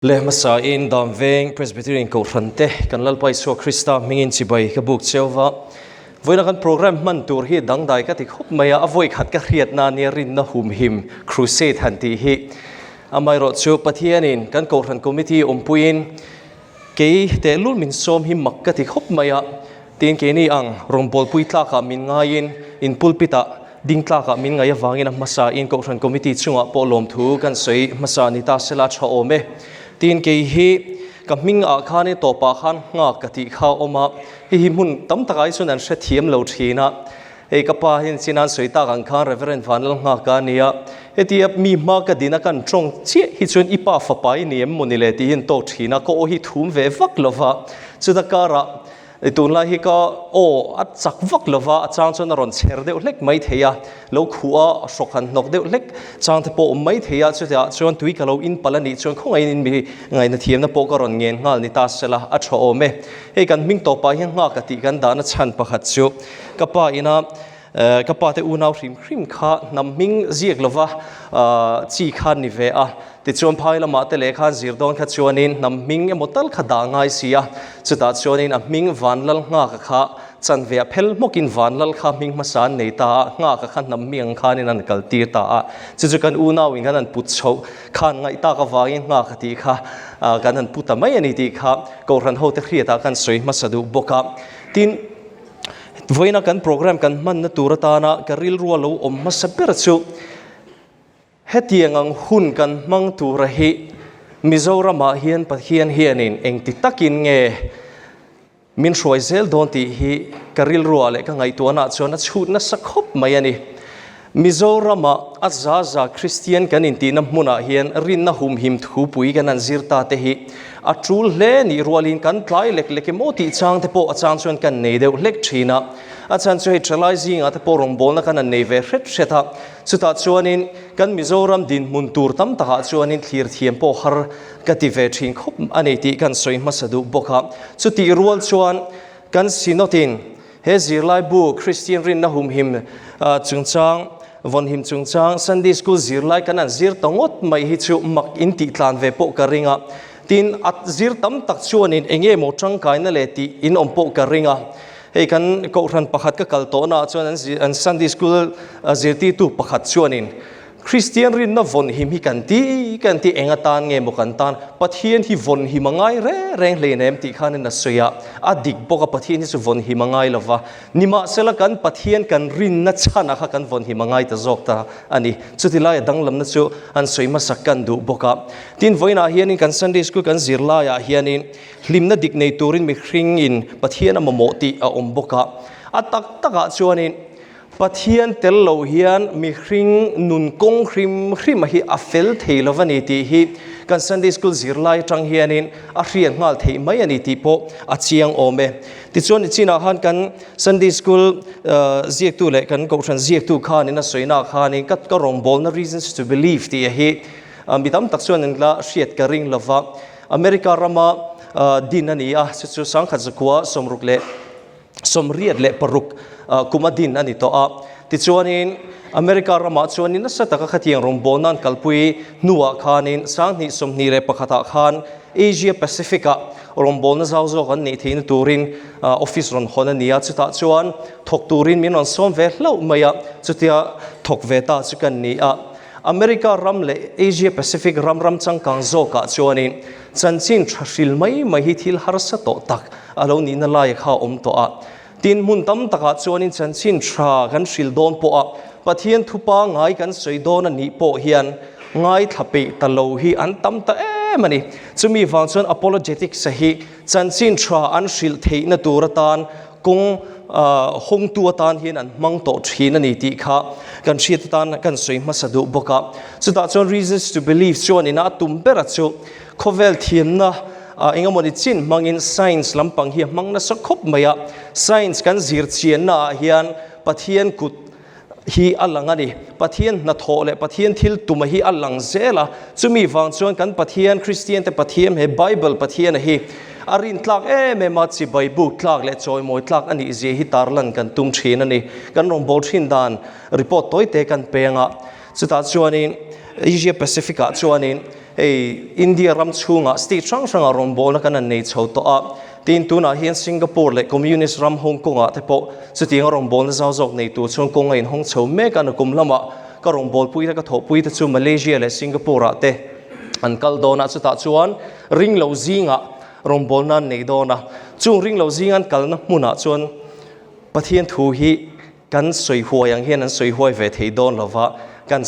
Le hmasa in Dam Veng Presbyterian Kohhran te kan Lalpa Isua Krista hmingin chibai ka buk cheu va. Vawiina kan program hman tur hi dangdai ka ti khawp mai a, a vawi khat ka hriatna ania rinna humhim crusade han tih hi. Amaherawh chu Pathianin kan Kohhran Committee awmpuiin kei tehlul min sawm hi mak ka ti khawp mai a, tin keini ang rawngbawlpui tlakah min ngaiin in pulpit ah ding tlakah min ngaih avangin a hmasa in Kohhran Committee chungah pawh lawmthu kan sawi hmasa ni ta sela tha awm e. Tin kei hi ka hming ah khanin tawpah khan nghak ka tih kha a awm a, hei hi hmun tam takah hi chuan an hrethiam lo thin a, hei ka pa hian chin an sawi tak ang khan Reverend Vanlalnghaka a nia, hetia mi hma ka din a kan tawng chiah hi chuan i pa fapa i ni em maw ni le tih hi an tawk thin a, ka aw hi thum ve vak lo va, chuta karah Tunlai hi ka aw a chak vak lo va, a chang chuan a rawn chher deuh hlek mai thei a, lo khuh a, a hrawk han hnawk deuh hlek chang te pawh awm mai thei a, chutiah chuan tui ka lo in palh a nih chuan khawngaihin in mi ngaihna thiamna pawh ka rawn ngen nghal ni ta sela a tha awm e. Hei kan hming tawpah hian nghak a tih kan dahna chhan pakhat chu ka pa ina Ka pa te unau hrim hrim kha hnam hming ziak lova chi kha ni ve a, tichuan phai lamah te leh khan zir dawn kha chuanin hnam hming emaw tal kha dah ngai si a, chutah chuanin a hming Vanlal Nghaka kha chan ve a phel hmawkin Vanlal kha hming hmasa an nei ta a, Nghaka kha hnam hming ang khanin an kal tir ta a, chu chu kan unau in kan han put chhoh khan ngaih tak avangin Nghaka tih kha kan han pu ta mai a ni tih kha Kohhran hote hriatah kan sawi hmasa duh bawk a, tin. Vawiina kan program kan hmanna tur atana ka rilrua lo awm hmasa ber chu hetiang ang hun kan hmang tura hi Mizoramah hian Pathian hianin engti takin nge min hruai zel dawn tih hi ka rilruah leh ka ngaihtuahnaah chuan a chhut nasa khawp mai a ni. Mizorama a za za Kristian kan intihna hmunah hian rinna humhim thupui kan han zir ta te hi a tul hle nih rualin kan tlai lek lek emaw tih chang te pawh a chang chuan kan nei deuh hlek thin a. A chhan chu hei thalai zingah te pawh rawngbawlna kan han nei ve hret hret a, chutah chuanin kan Mizoram dinhmun tur tam takah chuanin thlir thiam pawh har ka ti ve thin khawp a ni tih kan sawi hmasa duh bawk a. Chutih rual chuan kan Synod-in He zirlaibu Kristian rinna humhim chungchang, vawnhim chungchang Sunday School zirlai kan han zir ta ngawt mai hi chu mak in tih tlan ve pawh ka ring a. Tin, a zir tam tak chuanin eng nge maw tangkaina leh tih in awm pawh ka ring a. Hei kan kohhran pakhat ka kal tawhnaah chuan an Sunday School zirtirtu pakhat chuanin Kristian rinna vawnhim hi kan ti kan ti eng atan nge maw kan tan Pathian hi vawnhim a ngai reng reng hleinem tih khanin a sawi a, a dik bawk a Pathian hi chu vawnhim a ngai lo va, nimahsela kan Pathian kan rinna chhanah kha kan vawnhim a ngai ta zawk ta a ni. Chuti laia danglamna chu an sawi hmasak kan duh bawk a. Tin, vawiinah hianin kan Sunday School kan zir laiah hianin hlimna dik nei turin mihringin Pathian a mamawh tih a awm bawk a. A tak takah chuanin Pathian tel lo hian mihring nun kawng hrim hrim a hi a fel thei lo a ni tih hi kan Sunday School zirlai atang hianin a hriat nghal theih mai a ni tih pawh a chiang awm e. Tichuan nichinah khan kan Sunday School ziaktu leh kan Kohhran ziaktu khanin a sawina khanin ka ka rawngbawlna Reasons to Believe tih a hi mi tam tak chuan an la hriat ka ring lova. America rama din a ni a, chu chu sangkhat zakua 66 kum a din a ni tawh a. Tichuanin America ramah chuanin nasa taka khatiang rawngbawlna an kalpui hnuah khanin 2021 ah khan Asia Pacific ah rawngbawlna zau zawk an neih theihna turin office rawn hawn a ni a. Chutah chuan thawk turin min rawn sawm ve hlauh mai a, chutia thawk ve ta chu kan ni a. America ram leh Asia Pacific ram ram changkang zawkah chuanin chanchin tha hril mai mai hi thil harsa tawh tak a lo nihna laia kha a awm tawh a. Tin, hmun tam takah chuanin chanchin tha kan hril dawn pawh a, Pathian thupa ngai kan sawi dawn a nih pawh hian ngaithla peih ta lo hi an tam ta em a ni. Chumi vang chuan apologetics a hi chanchin tha an hrilh theihna tur atan kawng hawngtu atan hian an hmang tawh thin a ni tih kha kan hriat atan kan sawi hmasa duh bawk a. Chutah chuan reasons to believe chuan ina a tum ber a chu khawvel thiamna eng emawni chin hmangin science lampang hi a hmang nasa khawp mai a. Science kan zir chianna ah hian Pathian kut hi a lang a ni. Pathian hnathawh leh Pathian thil tuma hi a lang zel a. Chumi vang chuan kan Pathian, Kristian te Pathian he Bible Pathian a hi a rin tlak em em a, chibai buk tlak leh chawimawi tlak a nih zia hi tarlan kan tum thin a ni. Kan rawn bawl thin dan report tawi te kan peng a. Chutah chuanin. Asia Pacific ah chuanin hei India ram chhungah state hrang hrangah rawngbawlna kan han nei chho tawh a, tin tunah hian Singapore leh Communist ram Hong Kong ah te pawh chutianga rawngbawlna zau zawk nei tur chuan kawng a inhawng chho mek a, nakum lamah ka rawngbawlpui te ka thawhpui te chu Malaysia leh Singapore ah te an kal dawn a, chutah chuan ring lo zingah rawngbawlna an nei dawn a, chung ring lo zinga an kalna hmunah chuan Pathian thu hi kan sawi huai ang hian an sawi huai ve thei dawn lo va, kan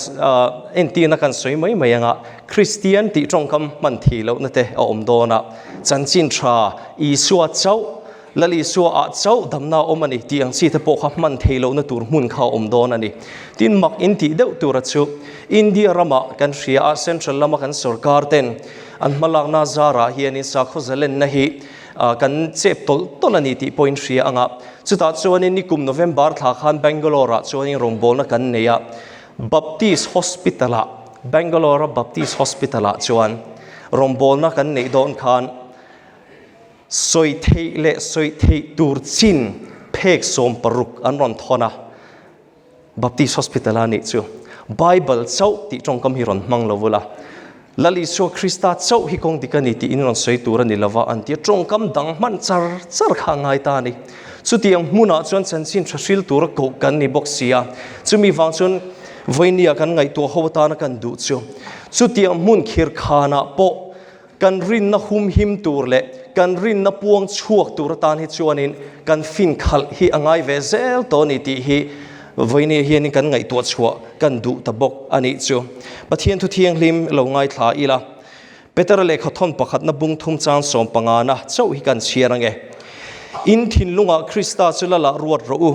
entirna kan sawi mai mai anga Kristian tih tawngkam hman thei lohna te a awm dawn a, chanchin tha Isua chauh, Lal Isua ah chauh damna a awm a ni tih ang chi te pawh kha hman thei lohna tur hmun kha a awm dawn a ni. Tin, mak in tih deuh tura chu India ramah kan hria a, Central lama kan sorkar ten an hmalakna zarah hianin sakhaw zalenna hi Kan chep tawlh tawlh a ni tih pawhin hria ang a. Chutah chuanin nikum November thla khan Bangalore-ah chuanin rawngbawlna kan nei a. Baptist Hospital-ah, Bangalore-a Baptist Hospital-ah chuan rawngbawlna kan neih dawn khan sawi theih leh sawi theih tur chin phek 16 an rawn thawn a. Baptist Hospital a nih chu Bible chauh tih tawngkam hi rawn hmang lo vul a, Lal Isua Krista chauh hi kawng dik a ni tiin rawn sawi tur a ni lova an ti a, tawngkam dang hman char char kha a ngai ta a ni. Chutiang hmunah chuan chanchin tha hril tura koh kan ni bawk si a, chumi vang chuan Vainia kan ngaihtuah ho atana kan duh chu chutiang hmun khirkhanah pawh Kan rinna humhim tur leh kan rinna puang chhuak tur atan hi chuanin kan fin khalh hi a ngai ve zel tawh a ni tih hi vawinia hianin kan ngaihtuah chhuah kan duh ta bawk a nih chu. Pathian thu thianghlim lo ngaithla ila, Petera lehkha thawn pakhatna bung thum chang sawm pangana chauh hi kan chhiar ange. In thinlungah Krista chu lalah ruat rawh u.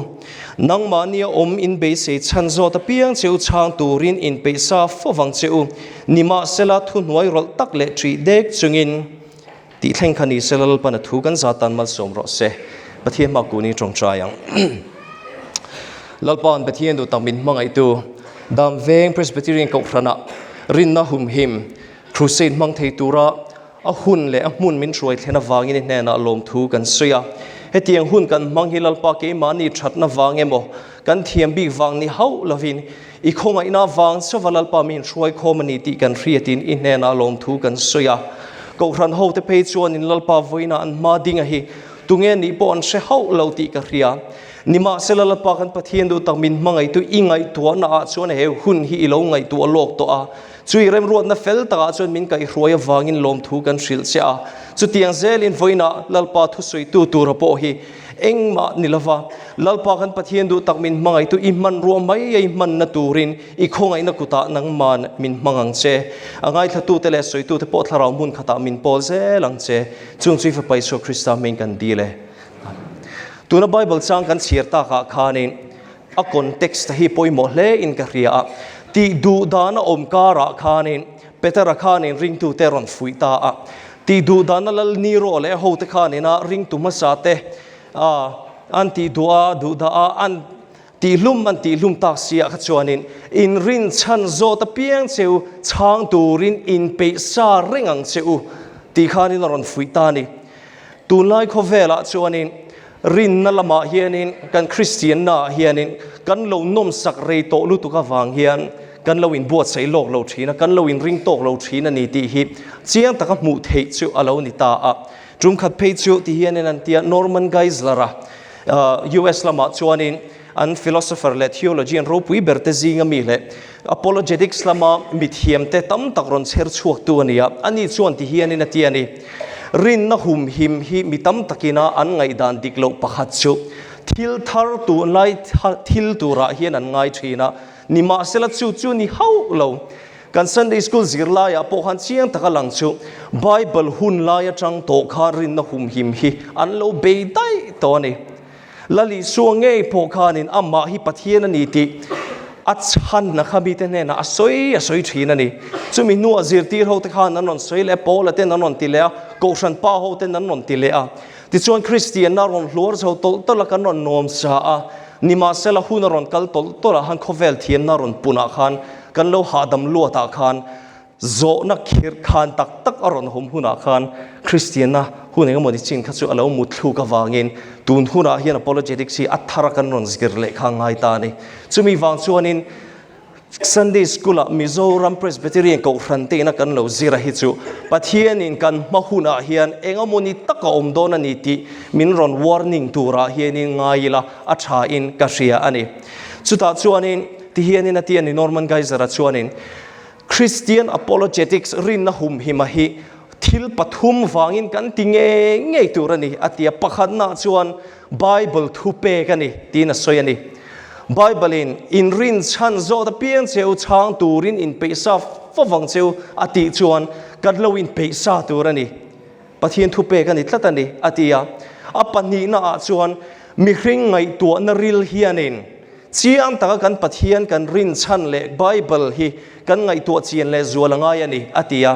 Nangmahnia awm in beisei chhan zawt apiang che u chhang turin in peihsa fo vang che u. Nimahsela thuhnuai rawlh tak leh ṭih dek chungin tih thleng kha ni sela Lalpan a thu kan za tan malsawm rawh se. Pathian hma kun i ṭawngṭai ang. Lalpa'n Pathian duh tak min hmangaihtu Damveng Presbyterian Kohhranah rinna humhim Crusade hmang thei tura A hun leh a hmun min hruai thlen avangin i hnenah lawmthu kan sawi a. Hetiang hun kan hmang hi Lalpa keimahni thatna vang emaw, kan thiam bik vang ni hauh lovin, i khawngaihna vang chauva Lalpa min hruai khawm a ni tih kan hriatin i hnenah lawmthu kan sawi a. Kohhran hote phei chuanin Lalpa vawiinah an hma dinga hi tunge nih pawh an hre hauh lo tih ka hria. Nimahsela Lalpa kan Pathian duh tak min hmangaihtu i ngaihtuahna ah chuan he hun hi i lo ngaihtuah lawk tawh a. Chui remruatna fel takah chuan min kaihhruai avangin lawmthu kan hrilh che a. Chutiang zelin vawiinah Lalpa thusawitu tura pawh hi engmah ni lova, Lalpa kan Pathian duh tak min hmangaihtu i hmanrua mai a i hmanna turin i khawngaihna kutah nangman min hmang ang che. A ngaithlatute leh sawitute pawh thlarau hmun khatah min pawl zel ang che. Chung chu i Fapa Isua Krista hming kan dil e. Tuna Bible chang kan chhiar takah khanin, A context hi pawimawh hle in ka hria a, tih duh dan a awm karah khanin Petera khanin ringtute rawn fuih ta a, tih duh dana Lal Nero leh hote khanin a ringtu hmasa te an tih duh a, duh dah a, an tihhlum an tihhlum tak si ah kha chuanin in rinchhan zawt apiang che u chhang turin inpeih sa reng ang che u tih khanin a rawn fuih ta a ni. Tunlai khawvelah chuanin Rinna lamah hianin kan Kristiannaah hianin kan lo nawmsak rei tawh lutuk avang hian kan lo inbuatsaih lawk lo thin a, kan lo inring tawk lo thin a ni tih hi chiang taka hmuh theih chu a lo ni ta a. Tum khat phei chu ti hianin an tia Norman Geisler-a US lamah chuanin an philosopher leh theologian ropui ber te zinga mi leh apologetics lama mithiamte tam tak rawn chher chhuaktu a ni a, ani chuan ti hianin a ti a ni. Rinna humhim hi mi tam takina an ngaihdan dik loh pakhat chu thil thar tunlai thil turah hian an ngai thin a, nimahsela chu chu ni hauh lo. Kan Sunday School zirlaiah pawh khan chiang taka lang chu Bible hun lai atang tawh khan rinna humhim hi an lo bei daih tawh a ni. Lal Isua ngei pawh khanin amah hi Pathian a ni tih a chhanna kha mite hnenah a sawi a sawi thin a ni. Chumi hnuah zirtir hote khan an rawn sawi leh a, Paula ten an rawn ti leh a, Kohhran pa hoten an rawn ti leh a. Tichuan Kristianna rawn hluar chho tawlh tawlh a, kan rawn nuam sa a. Nimahsela hun a rawn kal tawlh tawlh a, han khawvel thiamna rawn punah khan kan lo hahdam luatah khan Zawhna khirh khan tak tak a rawn hawm hunah khan Kristianna hun eng emawni chin kha chu a lo mut thluk avangin tun hunah hian apologetics hi a thar a kan rawn zir leh kha a ngai ta a ni. Chumi vang chuanin Sunday School-ah Mizoram Presbyterian Kohhran te ina kan lo zir a hi chu Pathianin kan hma hunah hian eng emawni tak a awm dawn a ni tih min rawn warning turah hianin ngai ila a thain ka hria a ni. Chutah chuanin tihianin a ti a ni Norman Geisler-a chuanin Christian Apologetics rinna humhima hi thil pathum vangin kan ti ngei ngei tur a ni a ti a. Pakhatnaah chuan Bible thupek a ni tiin a sawi a ni. Bible-in inrin chhan zawt apiang cheu chhang turin inpeihsa favang cheu a tih chuan kan lo inpeihsa tur a ni. Pathian thupek a ni tlat a ni a ti a. A pahnihnaah chuan mihring ngaihtuahna ril hianin chiang taka kan Pathian kan rin chhan leh Bible hi kan ngaihtuah chian leh zual a ngai a ni a ti a.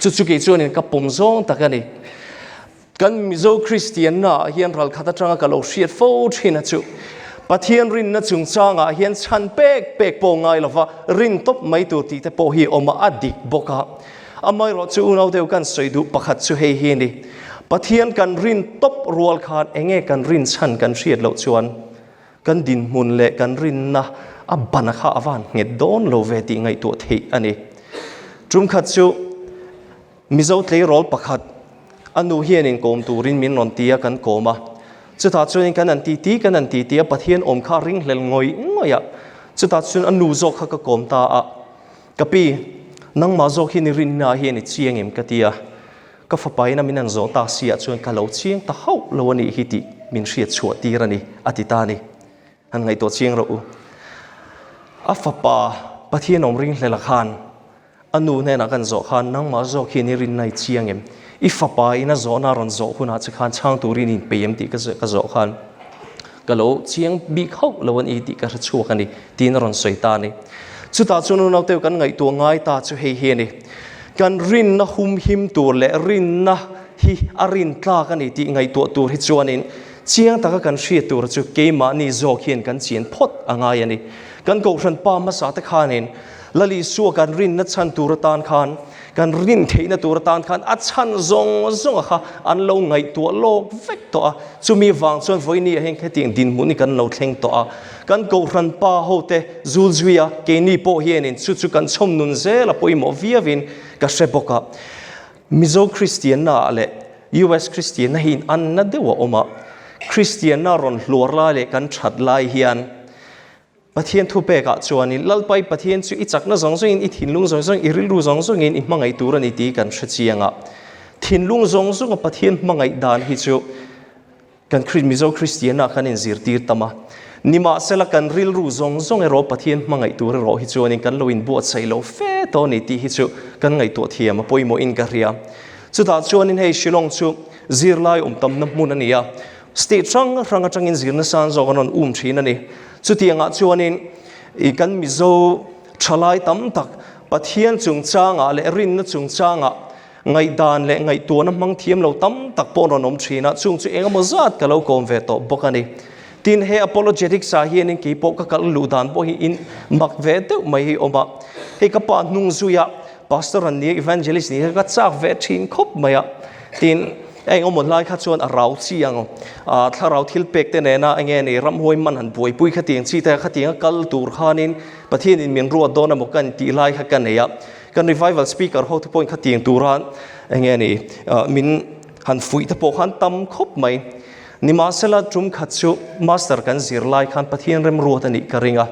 Chu chu kei chuanin ka pawm zawng tak a ni. Kan Mizo Kristianna ah hian ralkhat atanga ka lo hriat fo thin a chu Pathian rinna chungchangah hian chhan pek pek pawh ngai lova rin tawp mai tur tih te pawh hi awm a, a dik bawk a. Amaherawh chu unau deuh kan sawi duh pakhat chu hei hi a ni, Pathian kan rin tawp rual khan enge kan rin chhan kan hriat loh chuan kan dinhmun leh kan rinna a ban kha a van nghet dawn lo ve tih ngaihtuah theih a ni. Tumkhat chu. Mizo tleirawl pakhat a nu hian inkawm turin min rawn ti a, kan kawm a. Chutah chuanin kan han titi kan han titi a, Pathian awm kha a ringhlel ngawih ngawih a. Chutah chuan a nu zawk kha ka kawm ta a, Ka pi, nangmah zawk hi ni rinna hian i chiang em? ka ti a. Ka fapa ina min han zawh tak si ah chuan ka lo chiang ta hauh lo a nih hi tih min hriat chhuah tir a ni, a ti ta a ni. Han ngaihtuah chiang rawh u. A fapa Pathian awm ringhlel a khan A nu hnenah kan zawh khan, Nangmah zawk hian i rinna i chiang em? I fapa in a zawhna a rawn zawh hunah che khan chhang turin i inpeih em tih ka zawh khan ka lo chiang bik hauh lo a ni tih ka hre chhuak a ni, tiin a rawn sawi ta a ni. Chutah chuan unaute kan ngaihtuah ngai ta chu hei hi a ni, Kan rinna humhim tur leh rinna hi a rintlak a ni tih ngaihtuah tur hi chuanin chiang taka kan hriat tur chu keimahni zawk hian kan chian phawt a ngai a ni. Kan Kohhran pa hmasa te khanin Lal Isua kan rinna chhan tur atan khan, kan rin theihna tur atan khan a chhan zawng zawnga kha an lo ngaihtuah lawk vek tawh a. Chumi vang chuan vawiini ah hian hetiang dinhmun hi kan lo thleng tawh a. Kan Kohhran pa hote zulzuia keini pawh hianin chu chu kan chhawm nun zel a pawimawh viauin ka hre bawk a. Mizo Kristianna ah leh US Kristianna hi in anna deuh a awm a. Kristianna rawn hluar lai leh kan that lai hian Pathian thupekah chuanin Lalpa i Pathian chu i chakna zawng zawngin, i thinlung zawng zawngin, i rilru zawng zawngin i hmangaih tur a ni tih kan hre chiang a. Thinlung zawng zawnga Pathian hmangaih dan hi chu kan Mizo Kristianah kan inzirtir tam a. Nimahsela kan rilru zawng zawng erawh Pathian hmangaih tur erawh hi chuanin kan lo inbuatsaih lo fe tawh a ni tih hi chu kan ngaihtuah thiam a pawimawhin ka hria. Chutah chuanin hei Shillong chu zirlai awm tamna hmun a ni a. State hrang hrang atangin zirna san zawk an rawn um thin a ni. Chutiangah chuanin i kan Mizo thalai tam tak Pathian chungchangah leh rinna chungchangah ngaihdan leh ngaihtuahna hmang thiam lo tam tak pawh an rawn awm thin a, chung chu eng emaw zat ka lo kawm ve tawh bawk a ni. Tin, he apologetics ah hianin kei pawh ka kal luh dan pawh hi in mak ve deuh mai hi awm a. Hei ka pa hnung zuia Pastor an nia, Evangelist nia ka chak ve thin khawp mai a. Tin, eng awmaw lai kha chuan a rau chi ang a, thlarau thil pek te nena enge ni ramhuai man han buaipui khatiang chi te khatiang a kal tur khanin Pathianin min ruat dawn emaw ka intih lai kha ka nei a. Kan revival speaker ho te pawhin khatiang tura enge ni min han fuih te pawh khan tam khawp mai. Nimahsela tum khat chu master kan zir lai khan Pathian remruat a nih ka ring a.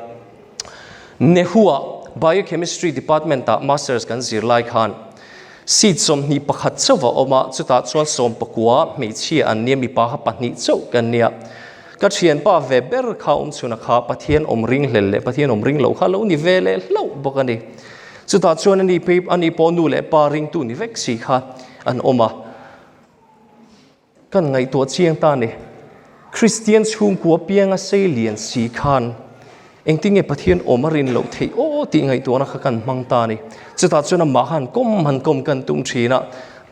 Nehua Biochemistry Department-ah Masters kan zir lai khan seat 21 chauh a awm a, chutah chuan sawmpakua hmeichhia an nia, mipa kha pahnih chauh kan nia. Ka thianpa ve ber kha awm chhuna kha Pathian awm ringhlel leh Pathian awm ring lo kha lo ni ve leh hlauh bawk a ni. Chutah chuan ani phei ani pawh nu leh pa ringtu ni vek si kha an awm a. Kan ngaihtuah chiang ta ni. Kristian chhungkua pianga sei lian si khan engtinge Pathian awm a rin loh theih aw tih ngaihtuahna kha kan hmang ta ni. Chutah chuan amah khan kawm han kawm kan tum thin a,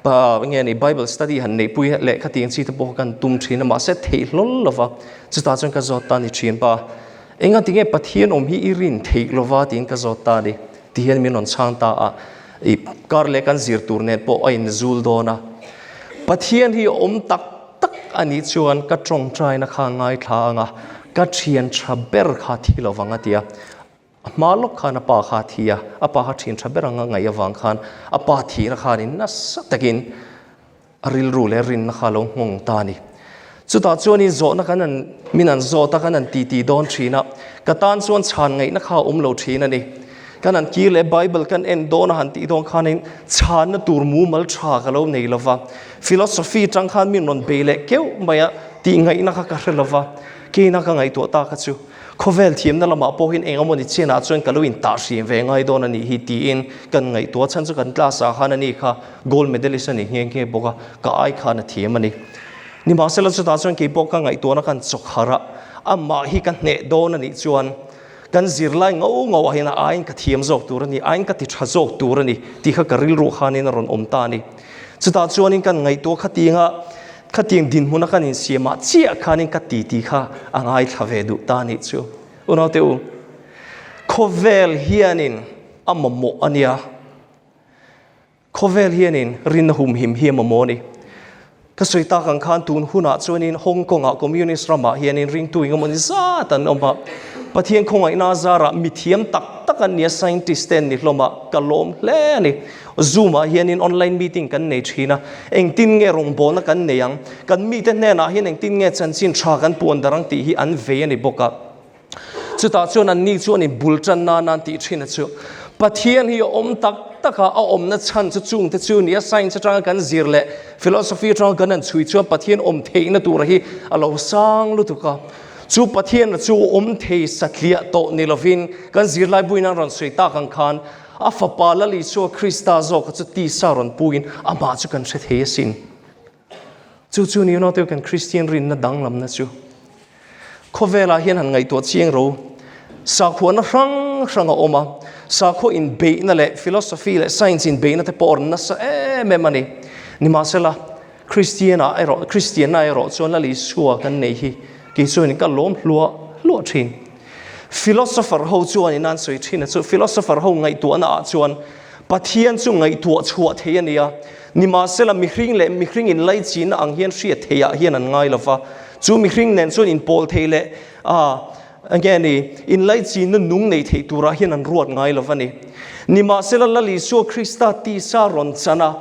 pa nge ni Bible study han neihpui leh khatiang chi te pawh kan tum thin a, mahse theih hlawl lo va. Chutah chuan ka zawt ta ni thin pa, engatinge Pathian awm hi i rin theih lo va tiin ka zawt ta ni. Ti hian min rawn chhang ta a, i kar leh kan zir tur nen pawh a inzul dawn a. Pathian hi awm tak tak a nih chuan ka tawngtaina kha ngaithla ang a, ka thian tha ber kha thi lo vang a ti a. A hma lawk khan a pa kha a thi a, a pa kha ṭhian ṭha ber anga ngaih avang khan a pa thihna khanin nasa takin a rilru leh rinna kha a lo nghawng ta a ni. Chutah chuanin zawhna kan an min an zawt a, kan an titi dawn ṭhin a, ka tan chuan chhan ngaihna kha a awm lo ṭhin a ni. Kan han kir leh Bible kan en dawn a han tih dawn khanin chhanna tur mumal ṭha ka lo nei lo va, philosophy aṭang khan min rawn bei leh keuh mai a, tih ngaihna kha ka hre lo va, keina ka ngaihtuah ta kha chu. Khawvel thiamna lamah pawhin eng emawni chianah chuan ka lo intah hrim ve ngai dawn a nih hi tiin kan ngaihtuah chhan chu kan class ah khan ani kha gold medalist a ni nghe nghe bawk a, ka ai khan a thiam a ni. Nimahsela chutah chuan keipawh ka ngaihtuahna kan chawk harh a, amah hi ka hneh dawn a nih chuan kan zirlai ngau ngau ah hian a aiin ka thiam zawk tur a ni, aiin ka ti tha zawk tur a ni tih kha ka rilruah khanin a rawn awm ta a ni. Chutah chuanin kan ngaihtuah khatinga Khatiang dinhmuna kan insiamah chiah khanin ka ti tih kha a ngaithla ve duh ta nih chu. Unaute u, khawvel hianin a mamawh a nia. Khawvel hianin rinna humhim hi a mamawh a ni. Ka sawi tak ang khan tun hunah chuanin Hong Kong-ah Communist ramah hianin ringtu engemaw ni zat an awm a. Pathian khawngaihna zarah mithiam tak tak an nia, scientist te an ni hlawm a, ka lawm hle a ni. Zoom ah hianin online meeting kan nei thin a, engtin nge rawngbawlna kan nei ang, kan mite hnenah hian engtin nge chanchin tha kan puan dar ang tih hi an vei a ni bawk a. Chutah chuan anni chuan in bul tan nan an tih thin a chu. Pathian hi a awm tak tak a, a awmna chhan chu chungte chu nia science atanga kan zir leh philosophy atanga kan han chhui chuan Pathian awm theihna tura hi a lo sang lutuk a. Chu Pathian chu awm thei satliah tawh ni lovin kan zirlai buin an rawn sawi tak ang khan A Fapa Lal Isua Krista zawka chu tisa rawn puin amah chu kan hre thei asin. Chu chu ni unaute kan Kristian rinna danglamna chu. Khawvelah hian han ngaihtuah chiang ro. Sakhuana hrang hrang a awm a, sakhua inbeihna leh philosophy leh science inbeihna te pawh a rawn nasa em em a ni. Nimahsela, Kristian-ah erawh, Kristianna erawh chuan Lal Isua kan nei hi kei chuan ka lawm hluah hluah thin. Philosopher ho chuan in an sawi thin a chu philosopher ho ngaihtuahna ah chuan Pathian chu ngaihtuah chhuah thei a nia, nimahsela mihring leh mihring inlaichinna ang hian hriat theih ah hian an ngai lova, chu mihring nen chuan inpawl thei leh ah enge ni inlaichinna nung nei thei turah hian an ruat ngai lova ni. Nimahsela Lal Isua Krista tisa rawn chan a.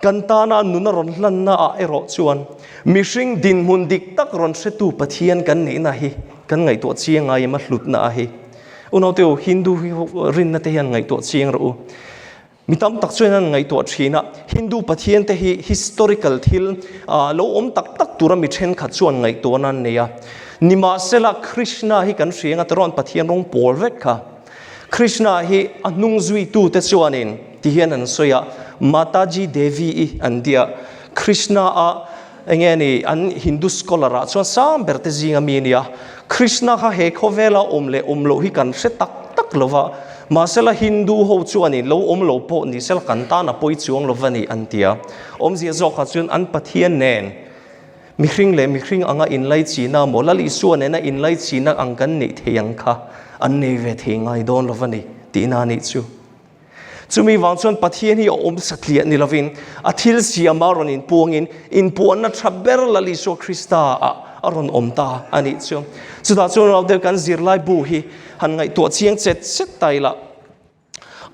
Kan tana nuna rawn hlannaah erawh chuan mihring dinhmun dik tak rawn hretu Pathian kan neihna hi kan ngaihtuah chiang ngai em a hlutna a hi. Unaute u, Hindu rinna te hian ngaihtuah chiang rawh u. Mi tam tak chuan an ngaihtuah thin a, Hindu Pathian te hi historical thil lo awm tak tak tura mi thenkhat chuan ngaihtuahna an nei a. Nimahsela Krishna hi kan hria anga tirawn Pathian rawng pawl vek kha. Krishna hi a hnung zuitute chuanin ti hian an sawi a, Mataji Devi-i an ti a, Krishna a enge ni an Hindu scholar ah chuan sang ber te zinga mi a ni a, Krishna kha he khawvela awm leh awm loh hi kan hre tak tak lo va, mahsela Hindu ho chuanin lo awm lo pawh ni sela kan tan a pawi chuang lo va ni an ti a, awmzia zawkah chuan an Pathian nen Mihring leh mihring anga inlaichina maw Lal Isua nena inlaichina ang kan neih thei ang kha an nei ve thei ngai dawn lo va ni tihna a nih chu. Chumi vang chuan Pathian hi a awm satliah ni lovin a thil siama rawn inpuangin inpuanna tha ber Lal Isua Krista ah a rawn awm ta a nih chu. Chutah chuan Rauder kan zirlai bu hi han ngaihtuah chiang chet chet ta ila.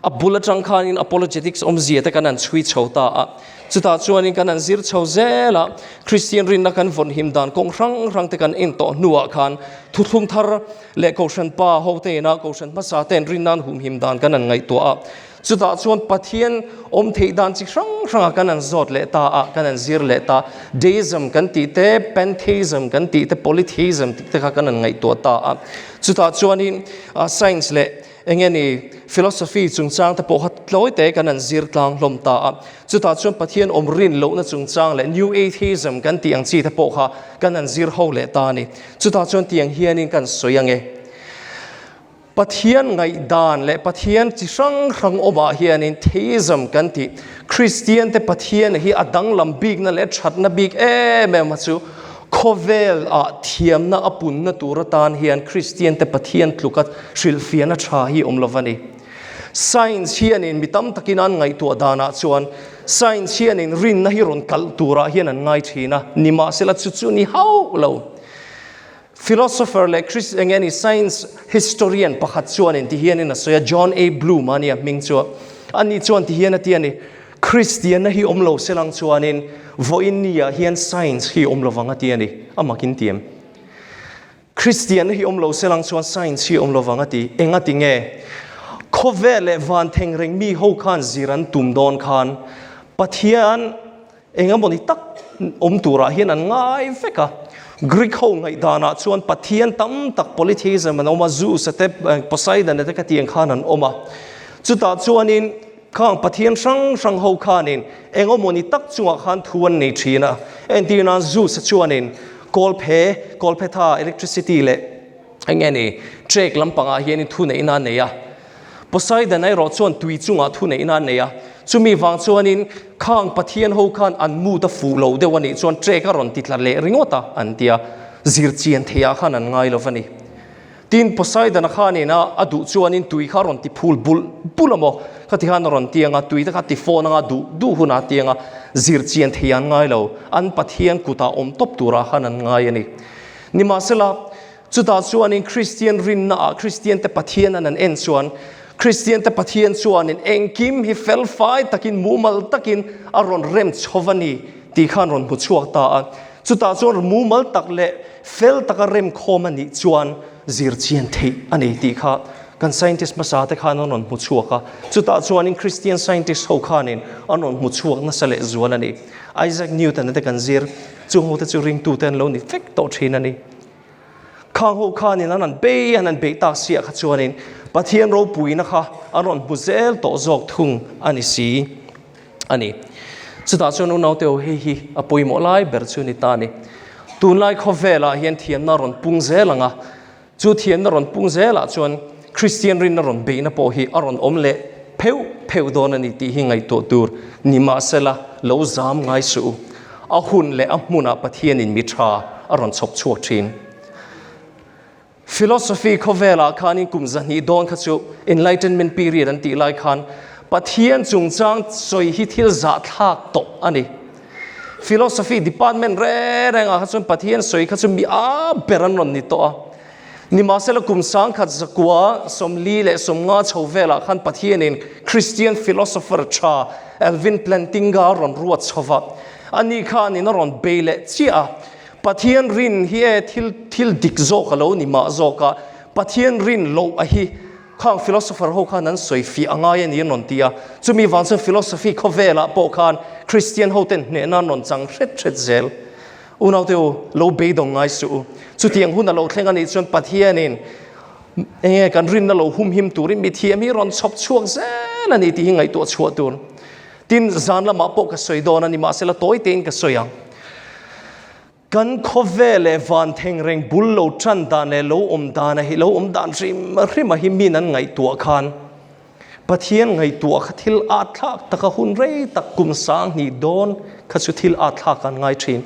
A bul atang khanin apologetics awmzia te kan han chhui chho ta a, chutah chuanin kan han zir chho zel a, Kristian rinna kan vawn him dan kawng hrang hrang te kan en tawh hnuah khan thuthlung thar leh Kohhran pa ho te ina Kohhran hmasa ten rinna an humhim dan kan han ngaihtuah a, chutah chuan Pathian awm theih dan chi hrang hranga kan han zawt leh ta a, kan han zir leh ta, Deism kan tih te, Pantheism kan tih te, Polytheism tih te kha kan han ngaihtuah ta a, chutah chuanin science leh Enge ni, philosophy chungchang te pawh kha tlawi te kan han zir tlang hlawm ta a. Chutah chuan Pathian awm rin lohna chungchang leh New Atheism kan tih ang chi te pawh kha kan han zir ho leh ta a ni. Chutah chuan tiang hianin kan sawi ange. Pathian ngaihdan leh Pathian chi hrang hrang awmah hianin theism kan tih, Kristian te Pathian hi a danglam bikna leh thatna bik em em a chu Khawvel ah thiamna a punna tur atan hian Kristian te Pathian tluka hrilhfiahna tha hi awm lo a ni. Science hianin mi tam takin an ngaihtuah danah chuan science hianin rinna hi rawn kalh turah hian an ngai thin a, nimahsela chu chu ni hauh lo. Philosopher leh Chris eng nge ni science historian pakhat chuanin ti hianin a sawi a, John A. Bloom a nia hming chu. Ani chuan ti hian a ti a ni, Kristianna hi awm lo se lang chuanin vawiin niah hian science hi awm lovang a ti a ni. A makin ti em? Kristianna hi awm lo se lang chuan science hi awm lovang a ti. Eng a ti nge? Khawvel leh van thengreng mi ho khan zir an tum dawn khan Pathian Eng emawni tak awm turah hian an ngai vek a. Greek ho ngaihdanah chuan pathian tam tak polytheism an awm a, Zeus a te, Poseidon a te ka tih ang khan an awm a. Chutah chuanin khang pathian hrang hrang ho khanin eng emawni tak chungah khan thu an nei thin a. Entir nan Zeus a chuanin kawlphe, kawlphetha, electricity leh eng nge ni trek lampangah hianin thu neihna a nei a. Poseidon erawh chuan tui chungah thu neihna a nei a, chumi vang chuanin khang pathian ho khan an mood a fuh lo deuh a nih chuan trek a rawn ti tla leh ringawt a an ti a, zir chian theiah khan an ngai lo va ni. Tin, Poseidon-a khanin a a duh chuanin tui kha a rawn ti phul bulh bulh a maw? Khati khan a rawn ti ang a, tui te kha ti fawn anga duh duh hunah a ti ang a, zir chian theiah an ngai lo, an pathian kutah awm tawp turah khan an ngai a ni. Nimahsela, Chutah chuanin Kristian rinnaah Kristiante Pathian an an en chuan Kristiante Pathian chuanin engkim hi felfai takin mumal takin a rawn rem chho va ni tih khan rawn hmu chhuak ta a. Chutah chuan mumal tak leh fel taka rem khawm a nih chuan zir chian theih a ni tih kha kan scientist hmasa te khan an rawn hmu chhuak a. Chutah chuanin Kristian scientist ho khanin an rawn hmu chhuak nasa leh zual a ni. Isaac Newton-a te kan zir chung ho te chu ringtute an lo ni vek tawh thin a ni. Khang ho khanin an han bei an han beih tak siah kha chuanin Pathian ropuina kha an rawn hmu zel tawh zawk thung a ni si a ni. Chutah chuan unaute ho hei hi a pawimawh lai ber chu ni ta a ni. Tunlai khawvelah hian thiamna rawn pung zel ang a, chu thiamna rawn pung zelah chuan Kristian rinna rawn beihna pawh hi a rawn awm leh pheuh pheuh dawn a ni tih hi ngaihtuah tur nimahsela lo zam ngai suh u. A hun leh a hmunah Pathianin mi tha a rawn chhawp chhuak thin. Philosophy khawvelah khanin kum 200 dawn kha chu Enlightenment period an tih lai khan Pathian chungchang sawi hi thil zahthlak tawh a ni. Philosophy department reng rengah kha chuan Pathian sawi kha chu mi a ber an rawn ni tawh a. Nimahsela kum 1940 chho velah khan Pathianin Christian philosopher tha Alvin Plantinga a rawn ruat chho va. Ani khanin a rawn bei leh chiah a, Pathian rin hi e thil thil dik zawk a lo ni mah zawk a, Pathian rin loh a hi khang philosopher ho khan an sawi fiah a ngai a ni an rawn ti a. Chumi vang chuan philosophy khawvelah pawh khan Christian ho ten hnehna an rawn chang hret hret zel. Unaute u, lo beidawng ngai suh u. Chutiang hun a lo thleng a nih chuan Pathianin enge kan rinna lo humhim turin mithiam hi rawn chhawp chhuak zel a ni tih hi ngaihtuah chhuah tur. Tin, zan lamah pawh ka sawi dawn a ni, mahsela tawi tein ka sawi ang. Kan khawvel leh van thengreng bul lo tan dan leh lo awm dan a hi, lo awm dan hrim hrim a hi min an ngaihtuah khan Pathian ngaihtuah kha thil at thlak taka hun rei tak kum 2000 dawn kha chu thil at thlak an ngai thin.